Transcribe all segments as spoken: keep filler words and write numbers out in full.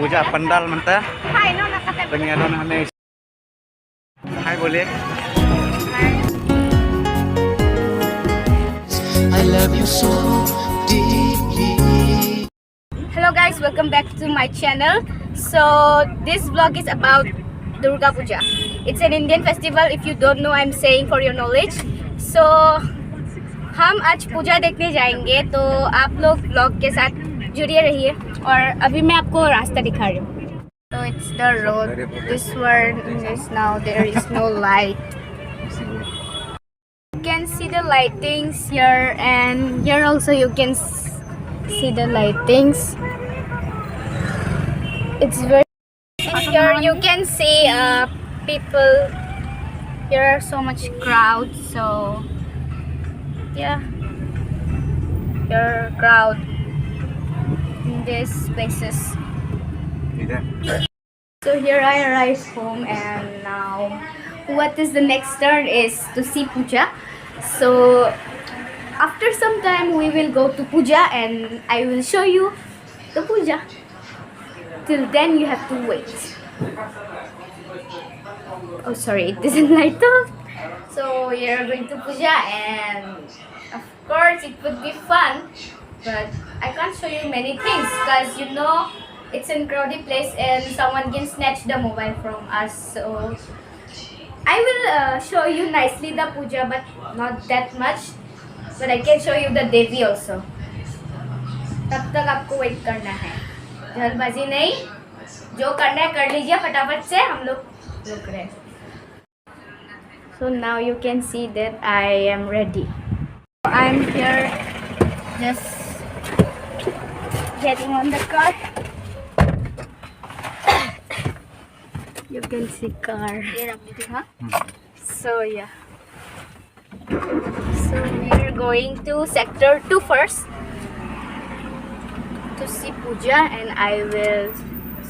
Puja pandal mynta. Hi, no, nakatep. Tengah don hane. Hi, boleh. I love you so deeply. Hello guys, welcome back to my channel. So this vlog is about Durga Puja. It's an Indian festival. If you don't know, I'm saying for your knowledge. So हम आज पूजा देखने जाएंगे, तो आप लोग व्लॉग के साथ जुड़े रहिए। और अभी मैं आपको रास्ता दिखा रही हूँ। So it's the road. This one is now there is no light. You can see the lightings here, and here also you can s- see the lightings. It's very, here you can see uh, people. Here are so much crowds. So yeah, here are crowd in these places. So here I arrived home, and now what is the next turn is to see puja. So after some time we will go to puja and I will show you the puja. Till then you have to wait. Oh, sorry, it isn't light up. So we are going to puja, and of course it would be fun, but I can't show you many things because you know it's a crowded place and someone can snatch the mobile from us. So I will uh, show you nicely the puja, but not that much. But I can show you the Devi also. तब तक आपको वेट करना है, जल्दबाजी नहीं। जो करना है कर लीजिए फटाफट से, हम लोग रुक रहे हैं। So now you can see that I am ready. I'm here just getting on the car. You can see car. ये रख दीजिए, हाँ। So yeah. So we are going to sector two first to see puja, and I will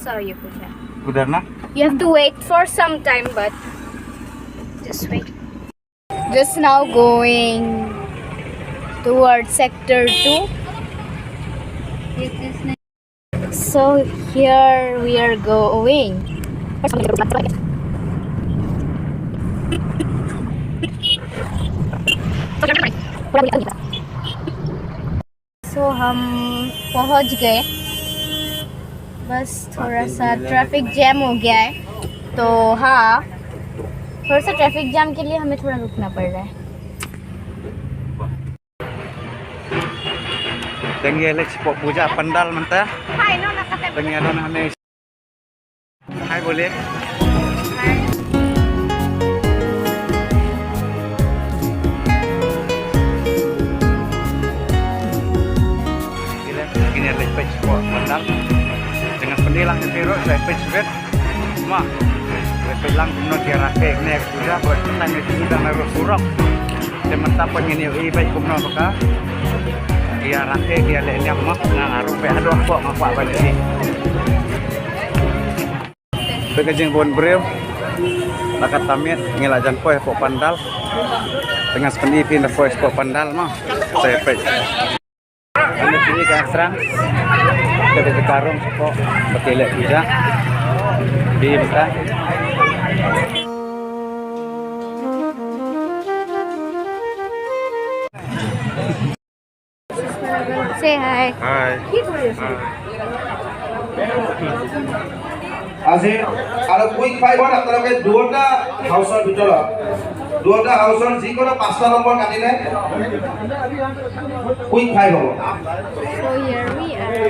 show you puja. उधर ना? You have to wait for some time, but just wait. Just now going towards sector two. So here we are going. So हम पहुंच गए, बस थोड़ा सा ट्रैफिक जैम हो गया है, तो हाँ, थोड़ा सा ट्रैफिक जैम के लिए हमें थोड़ा रुकना पड़ रहा है। Tengah leh sipok puja pandal mynta. Tengah don hane. Hai boleh. Kine leh peit sipok pandal. Jangan pendih lang sipiro leh peit sipit. Ma, leh peit lang kumno ki ïa rakhe ne puja, buat kita ne puja na ruh surok. Te mynta pat ngin ïohi beit kumno ba ka ïa rakhe, ïa leh niam ma. Nga ruh peit haduh hapoh nga kwah ban ïohi. Peit ka jingbun briew. La katta miet ngi la jan poi hapoh pandal. Tengah sa pyni phi na poi hapoh pandal ma. Sa ïa peit. Ano phi ka srang. Ka dei ka rong sipok ba ki leh puja. Phi mynta. Say hi. Hi. আজি আৰু কুইক ফাইভত আপোনালোকে দুটা হাউচৰ ভিতৰত, দুটা হাউচৰ যিকোনো পাঁচটা নম্বৰ কাটিলে কুইক ফাইভ হ'ব। So here we are.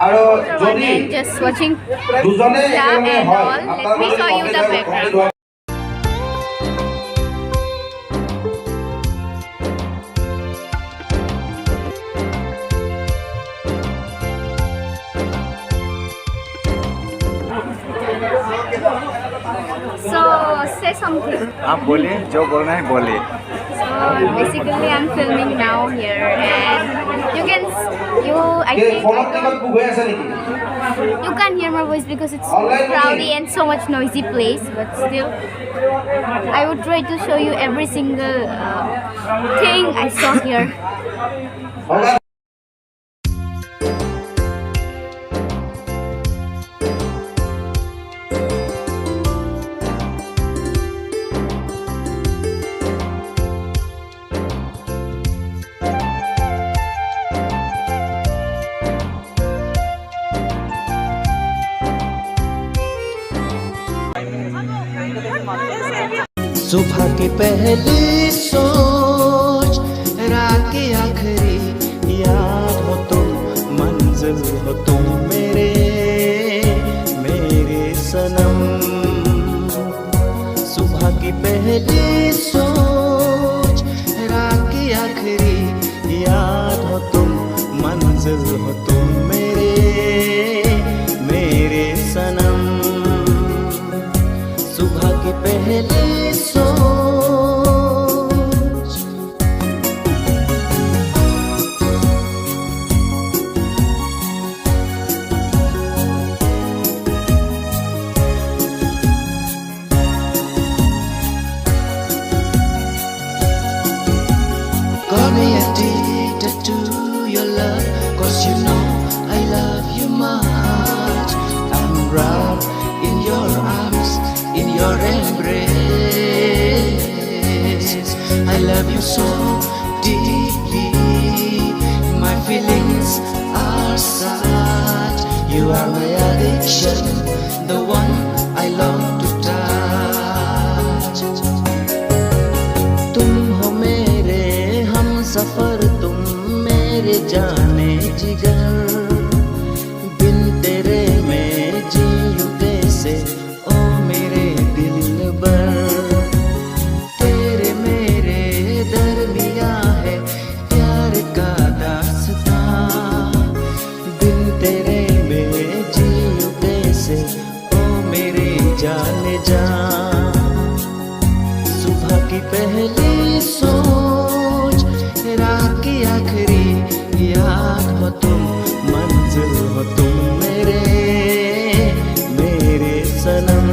আৰু যদি just watching দুজনে Puja একেলগে and হয়, all. Let me show you the background. So, say something. आप बोलिए, जो बोलना है बोलिए। So, basically, I'm filming now here, and you can, s- you, I think, you can't hear my voice because it's so crowdy and so much noisy place, but still, I would try to show you every single uh, thing I saw here. सुबह की पहली सोच, रात की आखिरी याद हो तुम, मंजिल हो तुम मेरे, मेरे सनम। सुबह की पहली सोच, रात की आखिरी याद हो तुम, मंजिल हो तुम मेरे, मेरे सनम। सुबह की पहली सोच। Got me addicted to your love, 'cause you know I love you much. I'm wrapped in your arms, in your embrace. I love you so deeply, my feelings are such. You are my addiction, the one I long to touch. तुम हो मेरे हम सफर, तुम मेरे जाने जिगर, बिन तेरे मैं जीऊँ कैसे, ओ मेरे दिलबर। तेरे मेरे दरमिया है प्यार का दास्तां, बिन तेरे मैं जीऊँ कैसे, ओ मेरे जान जा। सुबह की पहली सोच, रात की आखिरी याद हो तुम, मंजिल हो तुम मेरे, मेरे सनम।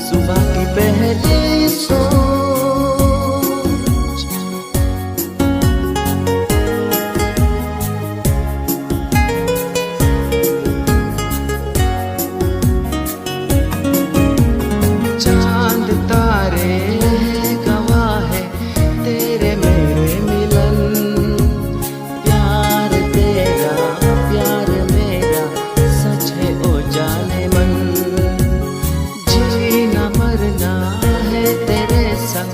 सुबह की पहली सोच। चांद तारे गवाह है तेरे मेरे मिलन। प्यार तेरा, प्यार मेरा, सच है ओ जाने मन। जीना मरना है तेरे संग,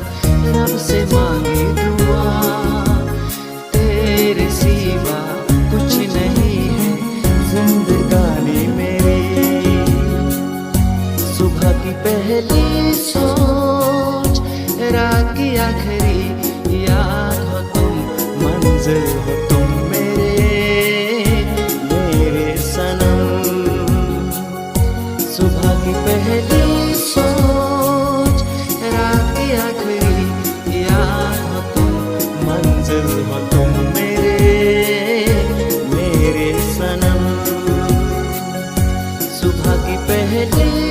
रब से मांगी दुआ। तेरे सिवा कुछ नहीं है जिंदगानी मेरी। सुबह की पहली सोच, रात की आखिरी याद हो तुम, मंजिल हो तुम मेरे, मेरे सनम। सुबह की पहली सोच, रात की आखिरी याद हो तुम, मंजिल हो तुम मेरे, मेरे सनम। सुबह की पहली